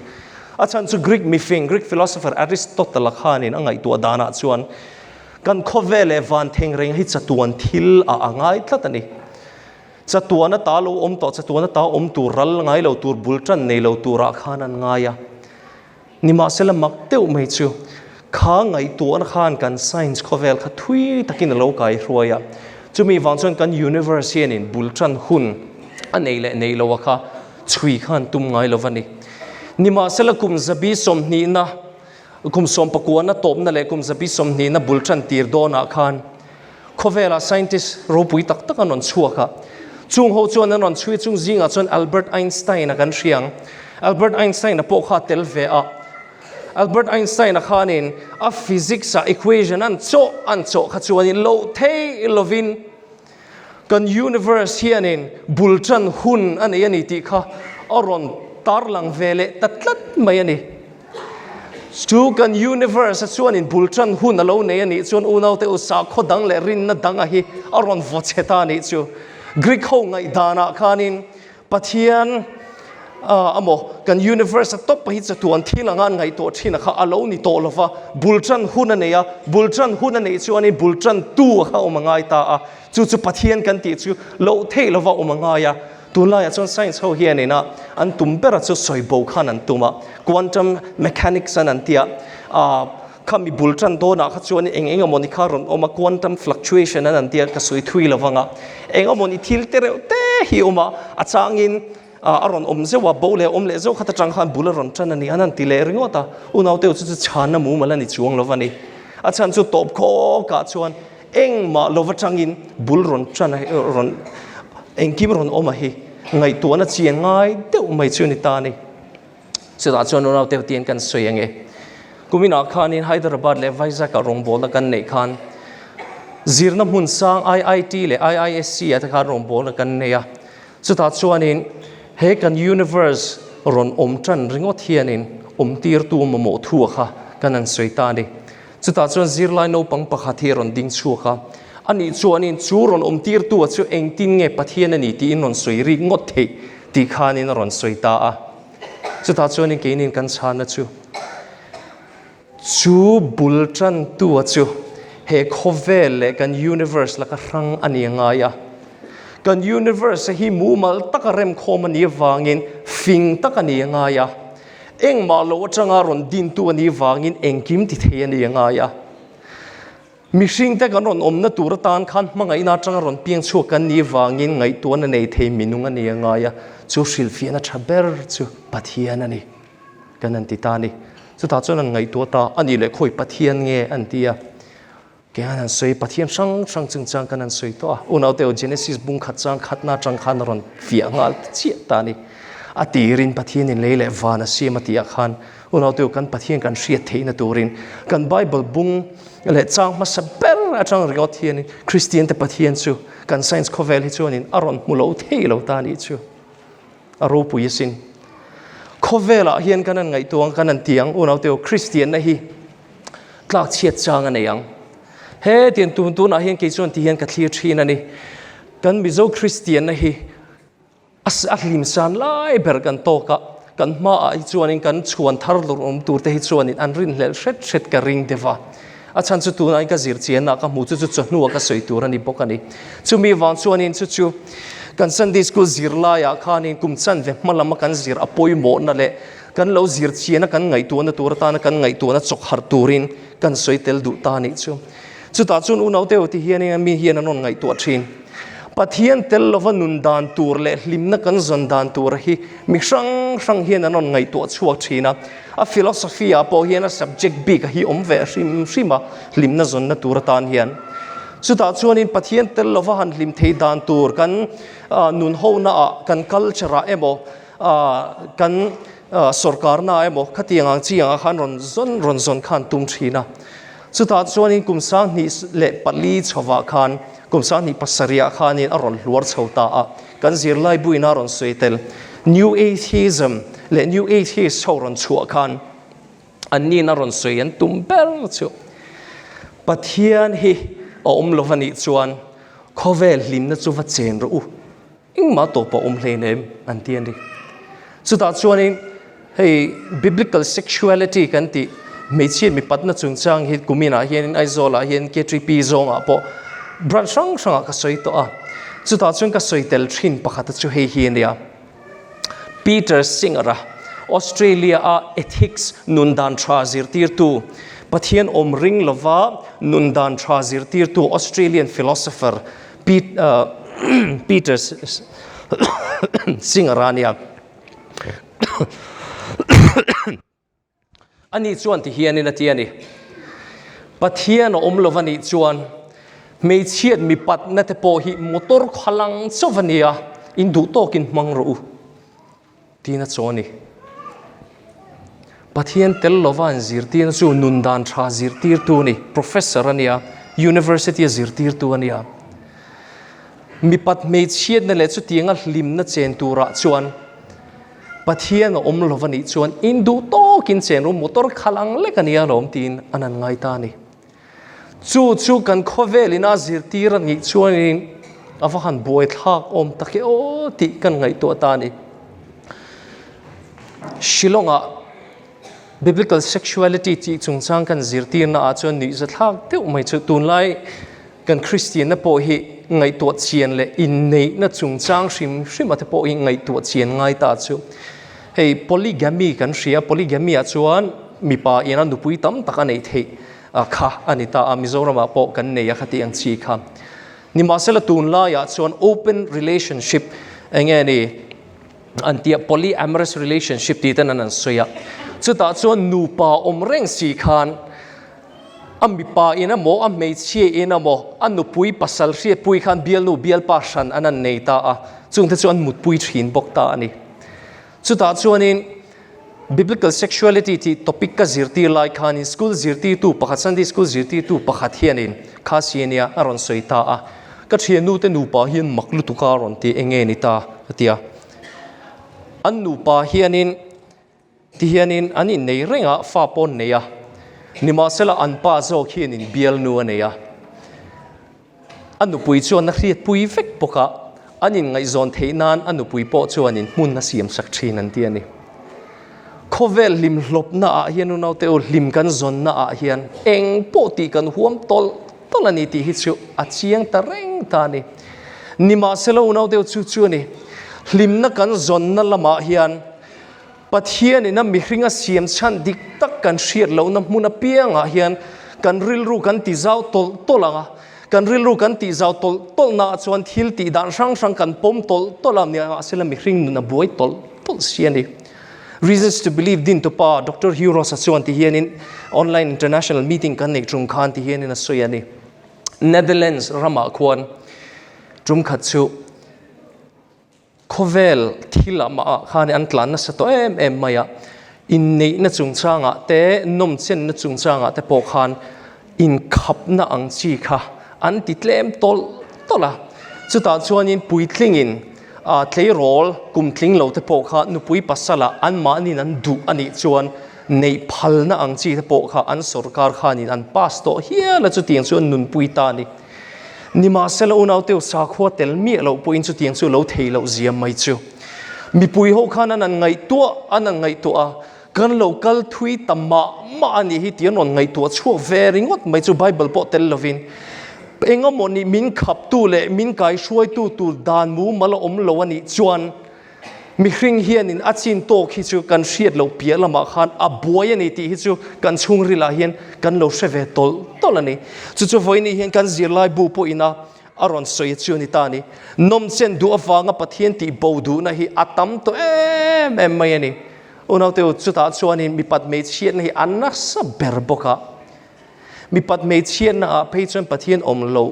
A chhan chu Greek mifing, Greek philosopher Aristotle-a khanin a ngaihtuah danah chuan kan khawvel leh van thengreng hi chatuan thil a a ngai tlat a ni. Chatuan ata lo awm tawh, chatuan ata awm tur, ral ngai lo tur, bul tan nei lo turah khan an ngai a. Nimahsela mak deuh mai chu kha ngaihtuahna khan kan science khawvel kha thui takin a lo kai hruai a. Chumi vang chuan kan universe hianin bul tan hun a nei leh nei lo a kha chhui khan tum ngai lo va ni. Nimahsela kum 120na, kum sawmpakuana tawpna leh kum 120na bul tan tir dawnah khan Khawvelah scientist ropui tak tak an rawn chhuak a, chung ho chuan an rawn chhui chung zingah chuan Albert Einstein-a kan hria ang. Albert Einstein-a pawh kha a tel ve a. Albert Einstein-a khanin a physics-a equation an chawh an chawh kha chuanin loh thei lovin kan universe hianin bul tan hun a nei a ni tih kha a rawn tarlang ve leh ta tlat mai a ni. Chu kan universe a chuanin bul tan hun a lo nei a nih chuan unaute u sakhaw dang leh rinna dang a hi a rawn vaw chhe ta a nih chu. Greek ho ngaihdanah khanin Pathian amaw kan universe a tawp hi chatuan thil anga an ngaihtuah thin a kha a lo ni tawh lova, bul tan hun a nei a, bul tan hun a neih chuanin bul tan tu a kha awm a ngai ta a, chu chu Pathian kan tih chu loh theih lova awm a ngai a. Tunlaiah chuan science ho hian ina an tum bera chu sawi bo khan an tum a, quantum mechanics an an tia. Kha mi bul tan dawnah kha chuan eng eng emawni kha rawn awm a, quantum fluctuation an an tia ka sawi thui lo vang a, eng emawni thil te reuh te hi a awm a, a changin a rawn awm zeuh a, bo leh awm leh zeuh khat atang khan bul a rawn tan a ni an han ti leh ringawt a, unaute chu chu chhanna mumal a ni chuang lo va ni. A chhan chu tawp khawkah chuan engmah lova tangin bul rawn tan a rawn engkim rawn awm a hi ngaihtuahna chian ngai deuh mai chu a ni ta a ni. Chutah chuan unaute tiin kan sawi ang e. Kuminah khanin Hyderabad leh Vizag-ah rawngbawlna kan neih khan zirna hmun sang IIT leh IISc-ah te khan rawngbawlna kan nei a. Chutah chuanin he kan universe rawn awm tan ringawt hianin awmtirtu mamawh thu a kha kan han sawi ta a ni. Chutah chuan zirlai naupang pakhat hi a rawn ding chhuak a, anih chuanin chu rawn awmtirtu-a chu engtin nge Pathian a ni tiin rawn sawi rik ngawt theih tih khanin a rawn sawi ta a. Chutah chuanin keinin kan chhana chu, chu bul tantua chu he khawvel leh kan universe laka hrang a ni ngai a. Kan universe hi mumal taka remkhawm a nih avangin fing tak a ni ngai a. Engmah lo atanga rawn dintu a nih vangin engkim ti thei a ni ngai a. Mihringte kan rawn awmna tur atan khan hmangaihna atanga rawn piang chhuak kan nih vangin ngaihtuahna nei thei minung a ni a ngai a, chu hrilhfiahna tha ber chu Pathian a ni kan an ti ta a ni. Chutah chuan an ngaihtuah ta a nih leh khawi Pathian nge an ti a, keng an sawi Pathian hrang hrang chungchang kan an sawi tawh a, unaute aw Genesis bung khat chang khatna atang khan a rawn fiah nghal chiah ta a ni. A tirin Pathianin lei leh van a siam a tih ah khan unaute aw kan Pathian kan hriat theihna turin kan Bible bung leh chang hmasa ber atang ringawt hianin Kristian te Pathian chu kan science khawvel hi chuanin a rawn hmu lo thei lo ta anih chu a ropui asin. Khawvelah hian kan han ngaihtuah ang, kan han ti ang unaute aw Kristianna hi tlak chhiat chang a nei ang. He tiang tun tunah hian kei chuan ti hian ka thlir thin a ni. Kan Mizo Kristianna hi A hlim san lai ber kan tawk a, kan hmaah hi chuanin kan chhuan thar lawr awm tur te hi chuanin an rinhlelh hret hret ka ring deuh a. A chhan chu tunah ka zir chianna ka hmu chu chu chawhnua ka sawi tur a ni bawk a ni. Chumi vang chuanin chu chu kan Sunday School zir laiah khanin kum chanve hma lama kan zir a pawimawhna leh kan lo zir chiana kan ngaihtuahna tur atana kan ngaihtuahna chawk harh turin kan sawi tel duh ta a nih chu. Chutah chuan unaute ti hianin mi hian an rawn ngaihtuah thin. Pathian tel lova nun dan tur leh hlimna kan zawn dan tur hi mi hrang hrang hian an rawn ngaihtuah chhuak thin a. A philosophy ah pawh hian a subject bik a hi awm ve hrim hrim a, hlimna zawnna tur atan hian. Chutah chuanin Pathian tel lova han hlim thei dan tur kan nun hona ah, kan culture ah emaw, kan sawrkarna ah emaw khatiang ang chi angah khan rawn zawn rawn zawn khan tum thin a. Chutah chuanin kum 2004 chhovah khan, kum 2007 ah khanin a rawn hluar chho ta a, kan zirlai buina rawn sawi tel New Atheism leh New Atheist ho rawn chhuah khan anniin a rawn sawi an tum ber chu Pathian hi a awm lo va nih chuan khawvel hlimna chu va chen rawh u. Engmah tawp a awm hleinem an ti a ni. Chutah chuanin hei biblical sexuality kan tih hmeichhia mipatna chungchang hi kuminah hianin Aizawlah hian KTP zawngah pawh branch hrang hrangah ka sawi tawh a. Chutah chuan ka sawi tel thin pakhata chu hei hi a nia. Peter Singer-a Australia-a ethics nun dan tha zirtirtu, Pathian awm ring lova nun dan tha zirtirtu Australian philosopher Peter Singer a nia. Ani chuan ti hianin a ti a ni. Pathian a awm lova nih chuan hmeichhiat mipatna te pawh hi motor khalang chauh a nia, in duh tawkin hmang rawh u. Tiin a chaw a ni. Pathian tel lova an zirtirna chu nun dan tha zirtirtu a ni. Professor a nia, University a zirtirtu a nia. Mipat hmeichhiatna leh chutianga hlimna chen turah chuan Pathian a awm lova nih chuan induh tawkin chen ru motor khalh ang lek a nia lawm tiin an han ngai ta a ni. Chu chu kan khawvel ina zirtir a nih chuanin a va han buaithlak awm tak e aw tih kan ngaihtuah ta a ni. Shillong-ah Biblical Sexuality tih chungchang kan zirtirna ah chuan nuihzathlak deuh mai chu tunlai kan Kristianna pawh hi ngaihtuah chian leh inneihna chungchang hrim hrim a te pawh hi ngaihtuah chian ngai ta chu. Hei polygamy kan hria, polygamy ah chuan. mipa ina nupui tam tak a neih theih kha a ni ta a, Mizoramah pawh kan nei a khati ang chi kha. Nimahsela tunlaiah chuan open relationship eng nge ni an tia polyamorous relationship tih ten an an sawi a, chutah chuan nupa awm reng si khan a mipa in emaw a hmeichhia in emaw a nupui pasal hriatpui khan bialnu bialpa hran an an nei ta a, chungte chu an mutpui thin bawk ta a ni. Chutah chuanin Biblical Sexuality tih topic ka zirtir lai khanin school zirtirtu pakhat, Sunday school zirtirtu pakhat hianin kha si ania a rawn sawi ta a, ka thiannute nupa hian mak lutuk a rawn ti eng nge ni ta a ti a. An nupa hianin tihianin an innei reng a, fa pawh an nei a, nimahsela an pa zawk hianin bialnu a nei a. A nupui chuan a hriatpui vek bawk a, an inngaihzawn theih nan a nupui pawh chuanin hmun a siamsak thin an ti a ni. Khawvel hlim hlawpna ah hian unaute u hlim kan zawnna ah hian eng pawh tih kan huam tawlh tawlh a ni tih hi chu a chiang ta reng ta a ni. Nimahsela unaute u chu chu a ni, hlimna kan zawnna lamah hian Pathianin a mihring a siam chhan dik tak kan hriat lohna hmun apiangah hian kan rilru kan ti zau tawlh tawlh ang a, kan rilru kan tih zau tawlh tawlhnaah chuan thil tih dan hrang hrang kan pawm tawlh tawlh a, nimahsela mihring nun a buai tawlh tawlh si a ni. Reasons to Believe dintupa Doctor Hugh Ross-a chuan ti hianin online international meeting kan neih tum khan ti hianin a sawi a ni. Netherlands ramah khuan tum khat chu Khawvel thil ah mah ah khan an tlan nasa tawh em em mai a, inneihna chungchangah te, nawmchenna chungchangah te pawh khan inkhapna ang chi kha an ti tlem tawlh tawlh a. Chutah chuanin puitlingin ah tleirawl kum tling lo te pawh kha nupui pasala anmahniin an duh a nih chuan neih phalna ang chi te pawh kha an sawrkar khanin an pass tawh hial a, chutiang chu an nunpui ta a ni. Nimahsela unauteu sakhua tel miah loh pawhin chutiang chu lo thei loh zia mai chu. Mipui ho khan an an ngaihtuah an an ngaihtuah a, kan lo kal thui ta mah mah a nih hi tih an rawn ngaihtuah chhuak ve ringawt mai chu Bible pawh tel lovin engemaw nih min khaptu leh min kaihruaitu tur dan mumal a awm lo a nih chuan Mihring hianin a chin tawk hi chu kan hriat loh piah lamah khan a buai a ni tih hi chu kan chhungrilah hian kan lo hre ve tawlh tawlh a ni. Chu chu vawiin hian kan zirlai bu pawhin a a rawn sawi chu a ni ta a ni. Nawmchen duh avanga Pathian tih bo duhna hi a tam tawh em em mai a ni. Unaute u, chutah chuanin mipat hmeichhiatna hi a nasa ber bawk a. Mipat hmeichhiatna ah phei chuan Pathian awm loh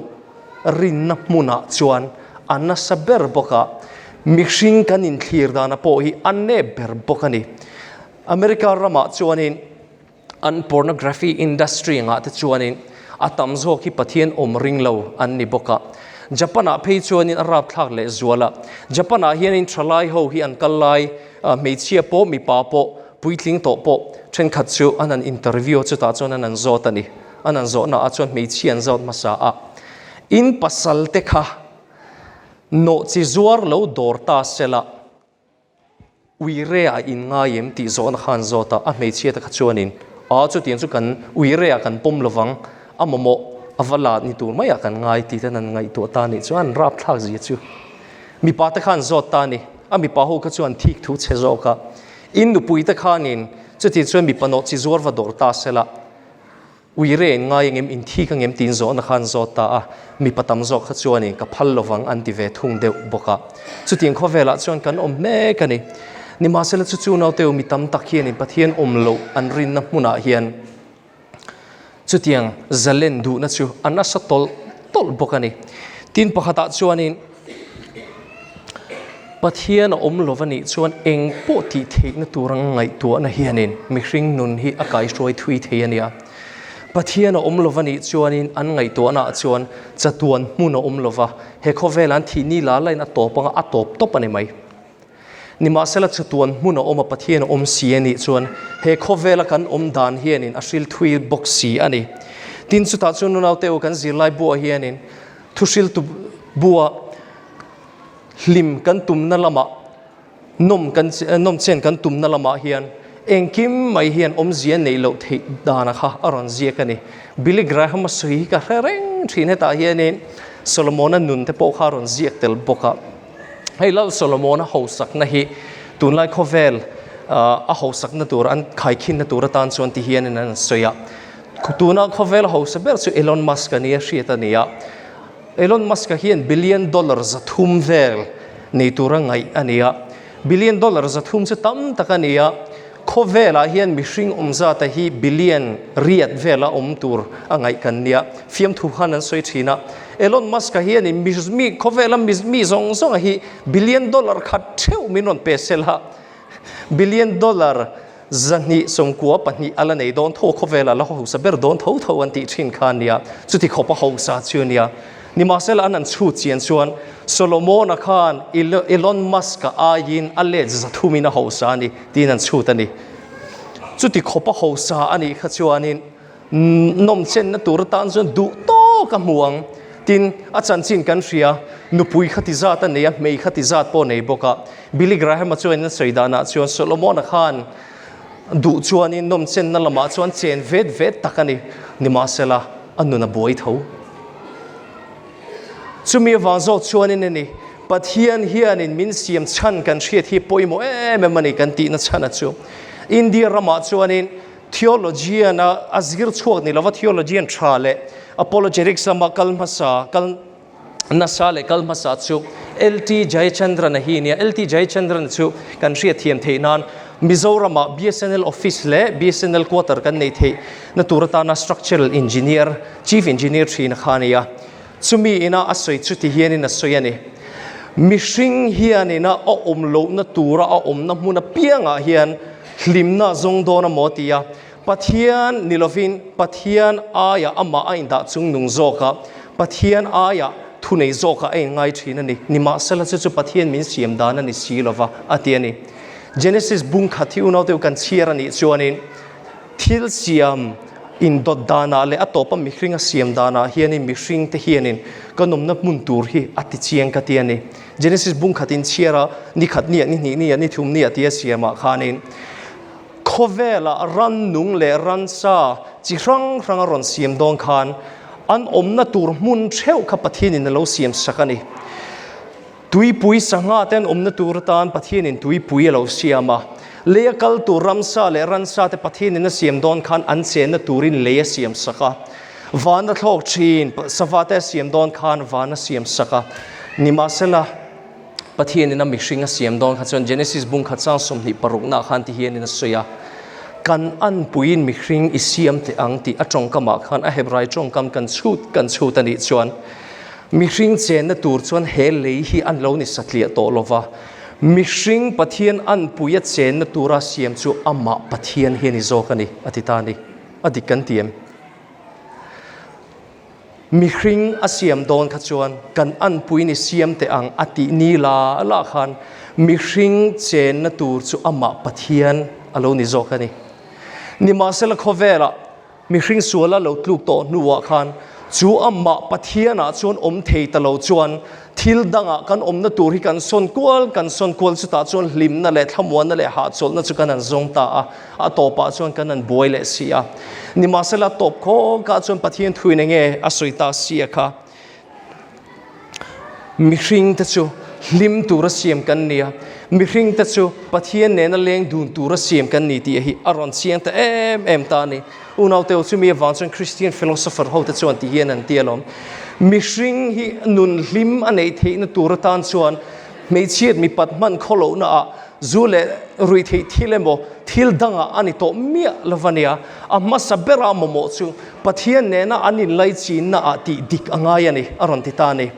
rinna hmunah chuan a nasa ber bawk a, mihring kan inthlir dana pawh hi a nep ber bawk a ni. America ramah chuanin an pornography industry angah te chuanin a tam zawk hi Pathian awm ring lo an ni bawk a. Japan ah phei chuanin a rapthlak leh zual a. Japan ah hianin thalai ho hi an kal lai hmeichhia pawh mipa pawh Puitling tawh pawh thenkhat chu an han interview a, chutah chuan an han zawt a ni. An han zawhna ah chuan hmeichhia an zawt hmasa a, in pasal te kha nawh chi zuar lo dawr ta sela uire ah in ngai em tih zawhna kha an zawt a, a hmeichhia te kha chuanin a chutiang chu kan uire ah kan pawm lovang, a mamawh a va la ni tur maiah kan ngai tih ten an ngaihtuah ta a nih chuan an rapthlak zia chu mipa te kha an zawt ta a ni. A mipa ho kha chuan thik thu chhe zawk a. In nupui te khanin chuti chuan mipa nawh chi zuar va dawr ta sela, uire in ngai engem, in thik angem tiin zawhna kha an zawt ta a, mipa tam zawk kha chuanin ka phal lovang an ti ve thung deuh bawk a. Chutiang khawvelah chuan kan awm mek a ni. Nimahsela chu chu nauteu mi tam tak hianin Pathian awm loh an rinna hmunah hian Chutiang zalen duhna chu a nasa tawlh tawlh bawk a ni. Tin, pakhatah chuanin Pathian a awm lova nih chuan eng pawh tih theihna tur ang ngaihtuahna hianin mihring nun hi a kaihruai thui thei a nia. Pathian a awm lova nih chuanin an ngaihtuahnaah chuan chatuan hmun a awm lova, he khawvelah an thih ni la lain a tawp anga a tawp tawp a ni mai. Nimahsela chatuan hmun a awm a, Pathian a awm si a nih chuan he khawvela kan awm dan hianin a hril thui bawk si a ni. Tin, chutah chuan nunaute u kan zirlai buah hianin thuhriltu bua hlim kan tumna lamah nawm kan nawm chen kan tumna lamah hian engkim mai hian awmzia neih loh theih dana kha a rawn ziak a ni. Billy Graham-a sawi hi ka hre reng thin hetah hianin Solomon-a nun te pawh kha a rawn ziak tel bawk a. Hei Lal Solomona hausakna hi tunlai khawvel A hausakna tur an khaikhinna tur atan chuan ti hianin an sawi a. Tuna khawvel hausa ber chu Elon Musk a nia hriat a ni a. Elon Musk-a hian billion dollar 300 vel nei tura ngaih a ni a. Billion dollar 300 chu tam tak a ni a. Khawvelah hian mihring awm zata hi billion riat vela awm tur a ngaih kan nia. Fiamthu khan an sawi thin a. Elon Musk-a hianin mi khawvela mi zawng zawnga hi billion dollar khat theuh min rawn pe sel a. Billion dollar 294 a la nei dawn tho, khawvela la hausa ber dawn tho tho an tih thin kha a nia. Chuti khawp a hausa chu a nia. Nimahsela an an chhut chian chuan Solomon-a khan Elon Musk-a aiin a let zathumin a hausa a ni tiin an chhut a ni. Chuti khawp a hausa a nih kha chuanin nawmchenna tur atan chuan duh tawk a hmu ang. Tin, a chanchin kan hria, nupui kha ti zat a nei a, hmei kha ti zat pawh a nei bawk a. Billy Graham-a chuanin a sawi danah chuan Solomon-a khan duh chuanin nawmchenna lamah chuan chen vet vet tak a ni. Nimahsela, a nun a buai tho. Chumi avang zawk chuanin a ni, Pathian hianin min siam chhan kan hriat hi pawimawh em em a ni kan tihna chhan a chu. India ramah chuanin theologian a a zir chhuak ni lova theologian tha leh apologetics lama kal hmasa kal nasa leh kal hmasa chu LT Jayachandran a hi nia. LT Jayachandran chu kan hriat thiam theih nan Mizoramah BSNL office leh BSNL quarter kan nei theih na tur atana structural engineer Chief Engineer thin a kha a ni a, chumi ina a sawi chu ti hianin a sawi a ni. Mihring hianin a awm lohna tura a awmna hmun apiangah hian hlimna a zawng dawn a maw ti a, Pathian ni lovin Pathian aia amah a indah chung nung zawk a, Pathian aia thunei zawkah a inngai thin a ni. Nimahsela chu chu Pathian min siam dan a ni si lova a ti a ni. Genesis bung khat hi unaute u kan chhiar a nih chuanin, Thil siam indawt danah leh a tawpa mihring a siam danah hianin mihringte hianin ka nawmna hmun tur hi a ti chiang ka ti a ni. Genesis bung khatin chhiara ni khat nia, ni hnih nia, ni thum nia tia siamah khanin khawvelah rannung leh ransa chi hrang hrang a rawn siam dawn khan an awmna tur hmun theuh kha Pathianin a lo siam sak a ni. Tuipui sangha te an awmna tur atan Pathianin tuipui a lo siam a. Lei a kal tur ramsa leh ransa te Pathianin a siam dawn khan an chenna turin lei a siam sak a. Van a thlawk thin sava te a siam dawn khan van a siam sak a. Nimahsela, Pathianin a mihring a siam dawn kha chuan Genesis bung khat chang 20 paruknaah khan ti hianin a sawi a, Kan anpuiin mihring i siam teh ang tih a tawngkamah khan a Hebrai tawngkam kan chhut kan chhut a nih chuan, Mihring chenna tur chuan he lei hi an lo ni satliah tawh lo va, mihring Pathian anpuia chenna tura siam chu amah Pathian hi a ni zawk a ni, a ti ta a ni. A dik kan ti em? Mihring a siam dawn kha chuan kan anpui ni siam teh ang a tih ni la la khan mihring chenna tur chu amah Pathian a lo ni zawk a ni. Nimahsela khawvelah Mihring suala lo tluk tawh hnuah khan chu amah Pathianah chuan awm thei ta lo chuan thil dangah kan awmna tur hi kan sawn kual kan sawn kual chutah chuan hlimna leh thlamuanna leh hahchawlhna chu kan han zawng ta a, a tawpah chuan kan han buai leh si a. Nimahsela tawp khawkah chuan Pathian thuin enge a sawi ta si a kha. Mihringte chu hlim tura siam kan ni a, mihringte chu Pathian nena leng dun tura siam kan ni tih hi a rawn chiang ta em em ta a ni. Unauteu chumi avang chuan Christian philosopher hote chuan ti hian an ti alawm. Mihring hi nun hlim a neih theihna tur atan chuan hmeichhiat mipat hman khawlohna ah zu leh ruihtheih thil emaw thil dangah a ni tawh miah lo va nia. A hmasa bera mamawh chu Pathian nena an inlaichinna ah tih dik a ngai a ni, a rawn ti ta a ni.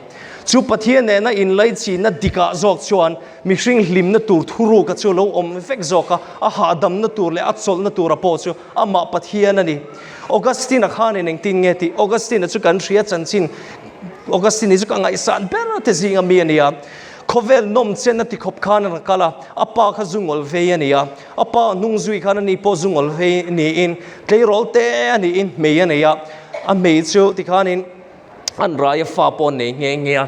Chu Pathian nena inlaichinna dikah zawk chuan mihring hlimna tur thuruka chu lo awm vek zawk a, a hahdamna tur leh a chawlhna tura pawh chu amah Pathian a ni. Augustine-a khanin engtin nge tih? Augustine-a chu kan hria chanchin, Augustine-i chu ka ngaihsan ber te zinga mi a ni a. Khawvel nawm chen a ti khawp khan a rawn kal a, a pa kha zu ngawl vei a ni a. A pa hnung zui khan ani pawh zu ngawl vei niin tleirawl te a niin hmei a nei a, a hmei chu tikhanin an rai a fa pawh an nei nghe nghe a,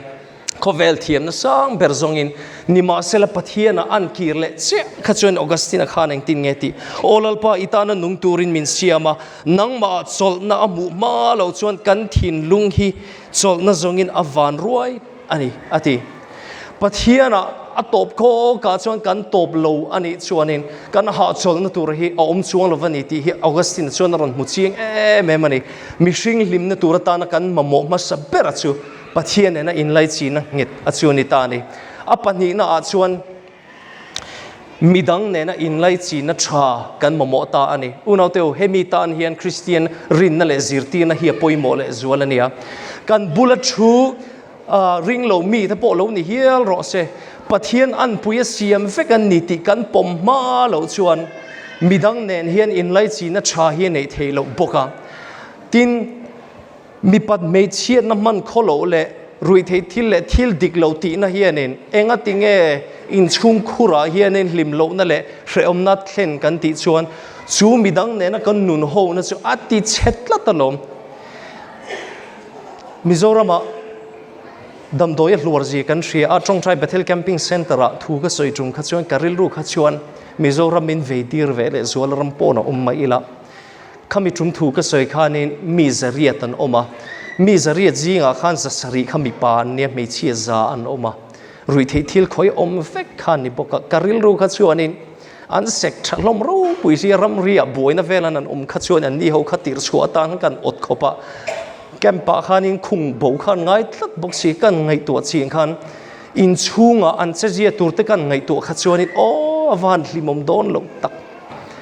khawvel thiamna sang ber zawngin nimahsela Pathianah an kir leh chiah kha chuan Augustine-a khan engtin nge tih, Aw Lalpa i tana nung turin min siam a, nangmahah chawlhna a hmuh hma lo chuan kan thinlung hi chawlhna zawngin a van ruai a ni, a ti. Pathianah a tawp khawkah chuan kan tawp lo a nih chuanin kan hahchawlhna tur hi a awm chuang lo va ni tih hi Augustine-a chuan a rawn hmu chiang em em a ni. Mihring hlimna tur atana kan mamawh hmasa bera chu Pathian nena inlaichihna nghet a chu a ni ta a ni. A pahnihna ah chuan midang nena inlaichihna tha kan mamawh ta a ni. Unaute u, hemi tan hian Kristian rinna leh zirtirna hi a pawimawh leh zual a nia. Kan bula thu ring lo mite pawh lo ni hial rawh se. Pathian anpui a siam vek an ni tih kan pawm hma loh chuan midang nen hian inlaichihna tha hi a neih theih loh bawk a. Tin, mipat hmeichhiatna hman khaw loh leh ruihtheih thil leh thil dik lo tihna hianin engati nge inchhungkhurah hianin hlim lohna leh hrehawmna thlen kan tih chuan chu midang nena kan nun hona chu a ti chhe tlat alawm. Mizoramah damdawi a hluar zia kan hria a, Tawngtai Bethel Camping Centre-ah thu ka sawi tum kha chuan ka rilru kha chuan Mizoram min vei tir ve leh zual ram pawn a awm mai ila. Khami tum thu ka sawi khanin mi zariat an awm a, mi zariat zingah khan zasarih kha mipa an nia, hmeichhia za an awm a, ruihtheih thil khawi awm vek kha an ni bawk a, ka rilru kha chuanin An sek tha hlawm ropui hi ramriah buaina velan an awm kha chuan anni ho kha tirh chhuah atan khan kan awt khawp a, camp ah khanin khung bo khan ngai tlat bawk si kan ngaihtuah chin khan inchhungah an che zia tur te kan ngaihtuah kha chuanin aw a van hlimawm dawn loh tak,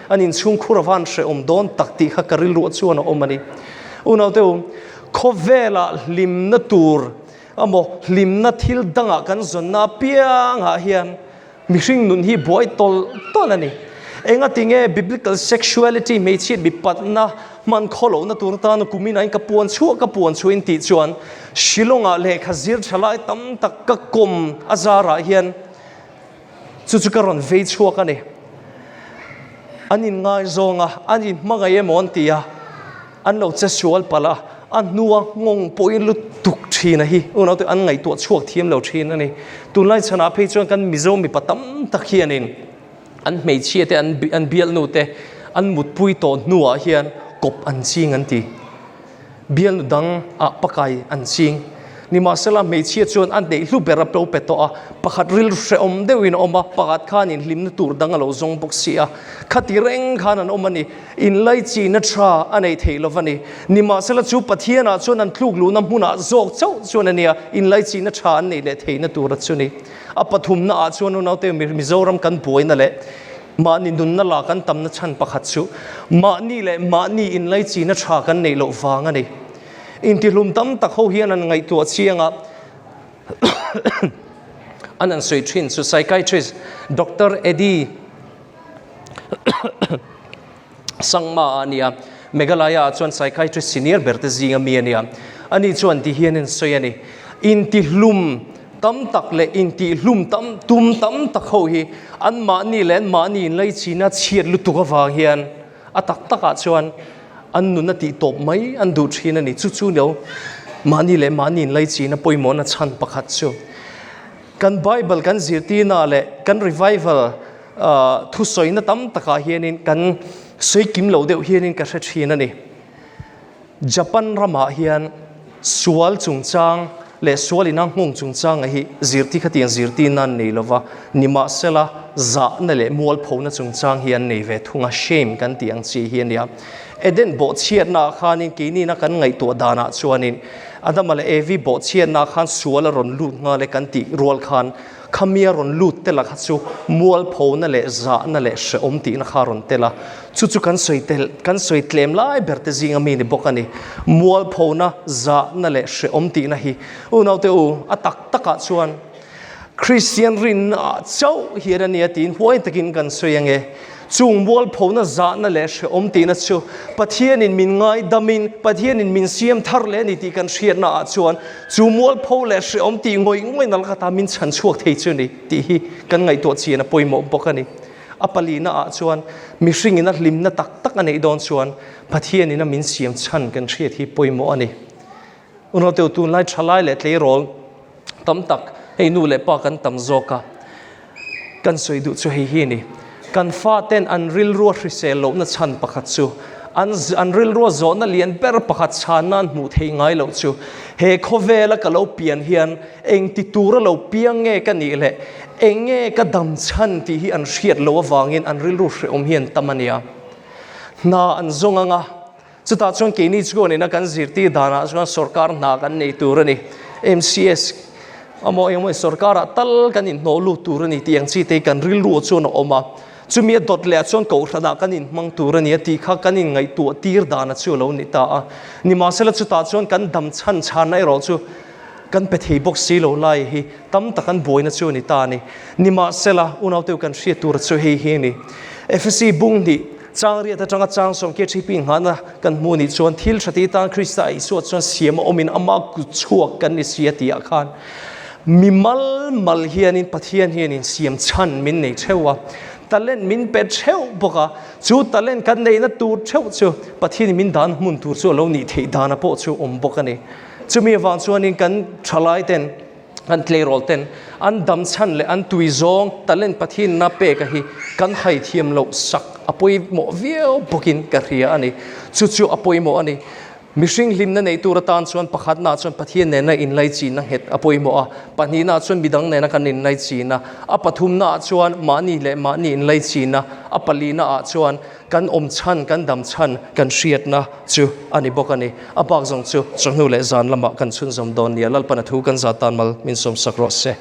an inchhung khur a van hrehawm dawn tak tih kha ka rilruah chuan a awm a ni. Unaute u, khawvelah hlimna tur emaw hlimna thil dangah kan zawnna apiangah hian Mihring nun hi buai tawlh tawlh a ni. Engati nge Biblical sexuality hmeichhiat mipatna hman khaw lohna tur atana kumin ain ka puan chhuah ka puan chhuah in tih chuan Shillong-ah lehkha zir tha lai tam tak ka kawm a zarah hian chu chu ka rawn vei chhuak a ni. An inngaizawng a, an inhmangaih emaw an ti a. An lo che sual palh a, a hnua nghawng pawhin lutuk thin a hi unaute an ngaihtuah chhuak thiam lo thin a ni. Tunlai chhanah phei chuan kan Mizo mipa tam tak hianin an hmeichhia te an bialnu te an mutpui tawh hnuah hian kawp an ching an ti. Bialnu dang ah pakai an ching. Nimahsela hmeichhia chuan a neih hlu ber a lo pe tawh a, pakhat rilru hrehawm deuhin a awm a, pakhat khanin hlimna tur dang a lo zawng bawk si a, khati reng khan an awm a ni. Inlaichihna tha a nei thei lo va ni. Nimahsela chu Pathianah chuan an tluk luhna hmunah zawk chauh chuan a nia, inlaichihna tha an neih leh theihna tur a chu ni. A pathumna ah chuan unaute Mizoram kan buaina leh mahni nunna la kan tamna chhan pakhat chu mahni leh mahni inlaichihna tha kan neih loh vang a ni. Intihlum tam tak ho hian an ngaihtuah chiang a, an an sawi thin chu psychiatrist Doctor Eddie Sangma a nia, Meghalaya ah chuan psychiatrist senior ber te zinga mi a nia. Ani chuan ti hian an sawi a ni, Intihlum tam tak leh intihlum tam tum tam tak ho hi anmahni leh anmahni inlaichina chhiat lutuk avang hian A tak takah chuan an nun a tih tawp mai an duh thin a ni. Chu chu lo mahni leh mahni inlaichina pawimawhna chhan pakhat chu kan Bible kan zirtirna leh kan revival thusawina tam takah hianin kan sawi kim lo deuh hianin ka hre thin a ni. Japan ramah hian sual chungchang leh sual ina nghawng chungchanga hi zirti khatiang zirtirna an nei lova, nimahsela zahna leh mualphona chungchang hi an nei ve thung a, shame kan tih ang chi hi a nia. Eden bawhchhiatnaah khanin keinina kan ngaihtuah danah chuanin Adama leh Evi bawhchhiatnaah khan sual a rawn lut nghal e kan tih rual khan Khamia rawn lut tel a kha chu mualphona leh zahna leh hrehawm tihna kha a rawn tel a, chu chu kan sawi tel kan sawi tlem lai ber te zinga mi ni bawk a ni. Mualphona, zahna leh hrehawm tihna hi unaute u a tak takah chuan Kristian rinna ah chauh hian a nia tiin huai takin kan sawi ange. Chung mualphona zahna leh hrehawm tihna chu Pathianin min ngaidamin, Pathianin min siam thar leh a ni tih kan hriatna ah chuan chu mualpho leh hrehawm tih ngawih ngawih nal kha ta min chhan chhuak thei chu ni tih hi kan ngaihtuah chian a pawimawh bawk a ni. A palina ah chuan mihringin a hlimna tak tak a neih dawn chuan Pathianin a min siam chhan kan hriat hi pawimawh a ni. Unauteu tunlai thalai leh tleirawl tam tak hei nu leh pa kan tam zawk a, kan sawi duh chu hei hi a ni. Kan faten an rilrua hrisel lohna chhan pakhat chu. An an rilrua zawhna lian ber pakhat chhan nan hmuh theih ngai loh chu he khawvela ka lo pian hian engti tura lo piang nge ka nih leh eng nge ka dam chhan tih hi an hriat loh avangin an rilru hrehawm hi an tam a nia. Hna an zawng ang a, chutah chuan keini chuan ina kan zirtir danah chuan sorkar hna kan nei tur a ni. MCS emaw eng emaw sorkarah tal kan inhnawh lut tur a ni tih ang chi te hi kan rilruah chuan a awm a. Chumi a dawt leh ah chuan kohhranah kan inhmang tur a ni a tih kha kan inngaihtuah tir dana chu a lo ni ta a. Nimahsela chutah chuan kan dam chhan chhanna erawh chu kan pe thei bawk si lo lai hi tam tak an buaina chu a ni ta a ni. Nimahsela unaute kan hriat tura chu hei hi a ni. Efesi bung hnih chang riat atanga chang sawmkia ṭhipi inghahna kan hmuh nih chuan thil ṭha ti tan Krista Isua chuan siam a awmin ama kut chhuak kan ni si a tih ah khan Mi mal mal hianin Pathian hianin siam chhan min nei theuh a, talent min pe theuh bawk a, chu talent kan neihna tur theuh chu Pathianin min dan hmun tur chu a lo nih theih dana pawh chu awm bawk a ni. Chumi avang chuanin kan thalai ten, kan tleirawl ten an dam chhan leh an tui zawng talent Pathianna peka hi kan hai thiam loh sak a pawimawh viau bawkin ka hria a ni. Chu chu a pawimawh a ni. Mihring hlimna neih tur atan chuan pakhatnaah chuan Pathian nena inlaichinna nghet a pawimawh a, pahnihnaah chuan midang nena kan inlaichinna, a pathumnaah chuan mahni leh mahni inlaichinna, a palinaah chuan kan awm chhan, kan dam chhan, kan hriatna chu a ni bawk a ni. A bak zawng chu chawhnu leh zan lamah kan chhunzawm dawn nia. Lalpan a thu kan zah tan mal min sawmsak rawh se.